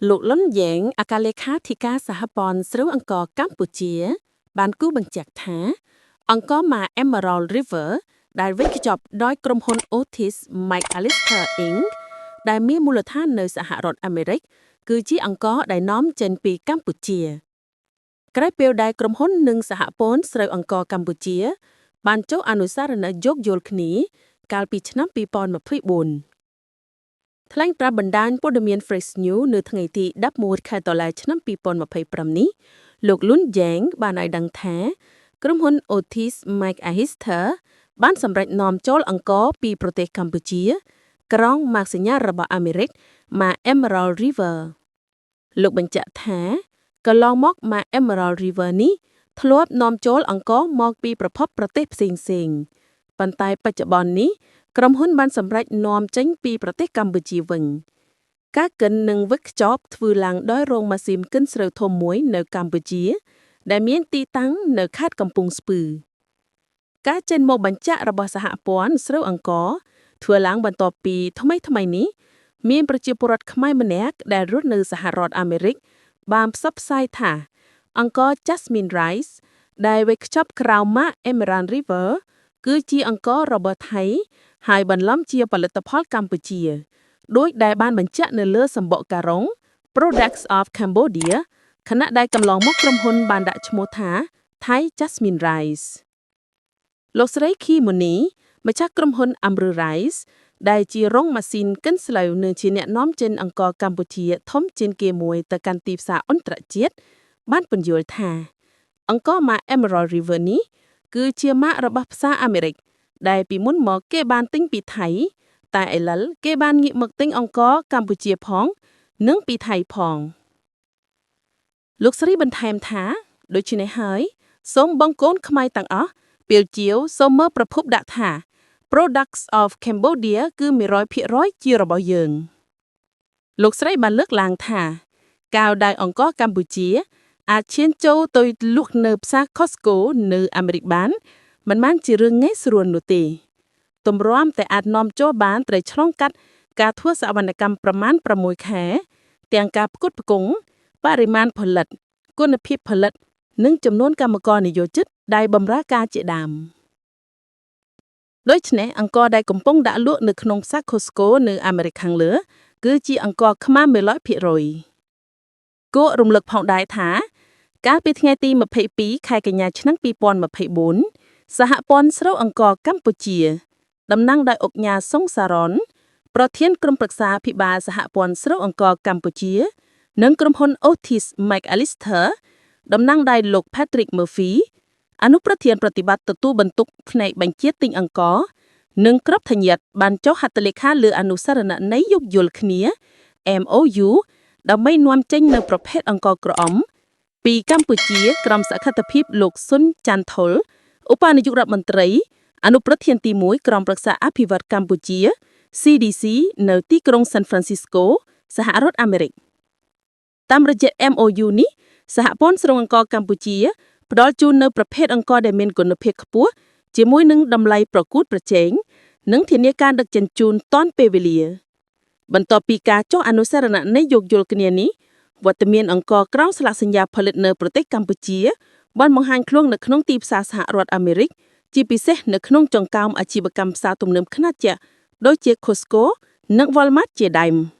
លោកលុនយ៉េងអគ្គលេខាធិការសហព័ន្ធស្រូវអង្ករកម្ពុជា បានគូសបញ្ជាក់ថា អង្ករម៉ាក Emerald River ដែលវេចខ្ចប់ដោយក្រុមហ៊ុន Otis McAllister Inc. ដែលមានមូលដ្ឋាននៅសហរដ្ឋអាមេរិក គឺជាអង្ករដែលនាំចេញពីកម្ពុជា ក្រោយពេលដែលក្រុមហ៊ុននិងសហព័ន្ធស្រូវអង្ករកម្ពុជា បានចុះអនុស្សរណៈយោគយល់គ្នា កាលពីឆ្នាំ2024ថ្លែងប្រាប់បណ្ដាញព័ត៌មាន Fresh News នៅថ្ងៃទី11ខែតុលាឆ្នាំ2025នេះលោកលុនយ៉េងបានឲ្យដឹងថា ក្រុមហ៊ុន Otis McAllister បានសម្រេចនាំចូលអង្ករពីប្រទេសកម្ពុជា ក្រោមម៉ាកសញ្ញារបស់អាមេរិកម៉ាក Emerald River លោកបញ្ជាក់ថាកន្លងមកម៉ាក Emerald River នេះធ្លាប់នាំចូលអង្ករមកពីប្រភពប្រទេសផ្សេងៗប៉ុន្តែបច្ចុប្បន្ននេះក្រុមហ៊ុនបានសម្រេចនាំចេញពីប្រទេសកម្ពុជាវិញ ការកិននិងវេចខ្ចប់ធ្វើឡើងដោយរោងម៉ាស៊ីនកិនស្រូវធំមួយនៅកម្ពុជា ដែលមានទីតាំងនៅខេត្តកំពង់ស្ពឺ ការចេញមកបញ្ជាក់របស់សហព័ន្ធស្រូវអង្ករធ្វើឡើងបន្ទាប់ពីថ្មីថ្មីៗនេះ មានប្រជាពលរដ្ឋខ្មែរម្នាក់ដែលរស់នៅសហរដ្ឋអាមេរិកបានផ្សព្វផ្សាយថា អង្ករ Jasmine Rice ដែលវេចខ្ចប់ក្រោមម៉ាក Emerald River គឺជាអង្កររបស់ថៃ ហើយបន្លំជាផលិតផលកម្ពុជា ដោយដែលបានបញ្ជាក់នៅលើសម្បកការុង Products of Cambodia ខណៈដែលកន្លងមកក្រុមហ៊ុនបានដាក់ឈ្មោះថា Thai Jasmine Rice លោកស្រី ខីមូនីម្ចាស់ក្រុមហ៊ុន Amru Rice ដែលជារោងម៉ាស៊ីនកិនស្រូវនិងជាអ្នកនាំចេញអង្ករកម្ពុជាធំជាងគេមួយទៅកាន់ទីផ្សារអន្តរជាតិបានពន្យល់ថា អង្ករម៉ាក Emerald River នេះគឺជាម៉ាករបស់ផ្សារអាមេរិក ដែលពីមុនមកគេបានទិញពីថៃ តែឥឡូវគេបានងាកមកទិញអង្ករកម្ពុជាផង និងពីថៃផង លោកស្រីបន្ថែមថាដូច្នេះហើយសូមបងកូនខ្មែរទាំងអស់ពេលជាវសូមមើលប្រភពដាក់ថា Products of Cambodia គឺ100%ជារបស់យើង លោកស្រីបានលើកឡើងថាកាលដែលអង្ករកម្ពុជា អាចឈានចូលទៅលក់នៅផ្សារ Costco នៅអាមេរិកបានមិនមែនជារឿងងាយស្រួលនោះទេទម្រាំតែអាចនាំចូលបានត្រូវឆ្លងកាត់ការធ្វើសវនកម្មប្រមាណ6ខែ ទាំងការផ្គត់ផ្គង់បរិមាណផលិតគុណភាពផលិត និងចំនួនកម្មករនិយោជិតដែលបម្រើការជាដើមដូច្នេះអង្ករដែលកំពុងដាក់លក់នៅក្នុងផ្សារ Costco នៅអាមេរិកខាងលើ គឺជាអង្ករខ្មែរ100%គួររំលឹកផងដែរថា កាលពីថ្ងៃទី22ខែកញ្ញាឆ្នាំ2024សហព័ន្ធស្រូវអង្ករកម្ពុជា តំណាងដោយឧកញ៉ាសុងសារ៉នប្រធានក្រុមប្រឹក្សាភិបាលសហព័ន្ធស្រូវអង្ករកម្ពុជា និងក្រុមហ៊ុន Otis McAllister តំណាងដោយលោក Patrick Murphy អនុប្រធានប្រតិបត្តិទទួលបន្ទុកផ្នែកបញ្ជាទិញអង្ករនិងក្របធញ្ញត្តិបានចុះហត្ថលេខាលើអនុស្សរណៈនៃយោគយល់គ្នា MOU ដើម្បីនាំចេញនៅប្រភេទអង្ករក្រអូបពីកម្ពុជាក្រោមសក្ខីភាពលោកសុនចន្ទថុលឧបនាយករដ្ឋមន្ត្រី អនុប្រធានទី1ក្រុមប្រឹក្សាអភិវឌ្ឍកម្ពុជា CDC នៅទីក្រុង San Francisco សហរដ្ឋអាមេរិកតាមរយៈ MOU នេះសហព័ន្ធស្រូវអង្ករកម្ពុជាផ្ដល់ជូននូវប្រភេទអង្ករដែលមានគុណភាពខ្ពស់ជាមួយនឹងតម្លៃប្រកួតប្រជែងនិងធានាការដឹកជញ្ជូនទាន់ពេលវេលា បន្ទាប់ពីការចុះអនុស្សរណៈនៃយោគយល់គ្នានេះវត្តមានអង្ករក្រោមស្លាកសញ្ញាផលិតនៅប្រទេសកម្ពុជាបានបង្ហាញខ្លួននៅក្នុងទីផ្សារសហរដ្ឋអាមេរិកជាពិសេសនៅក្នុងចង្កោមអាជីវកម្មផ្សារទំនើបខ្នាតយក្សដូចជា Costco និង Walmart ជាដើម។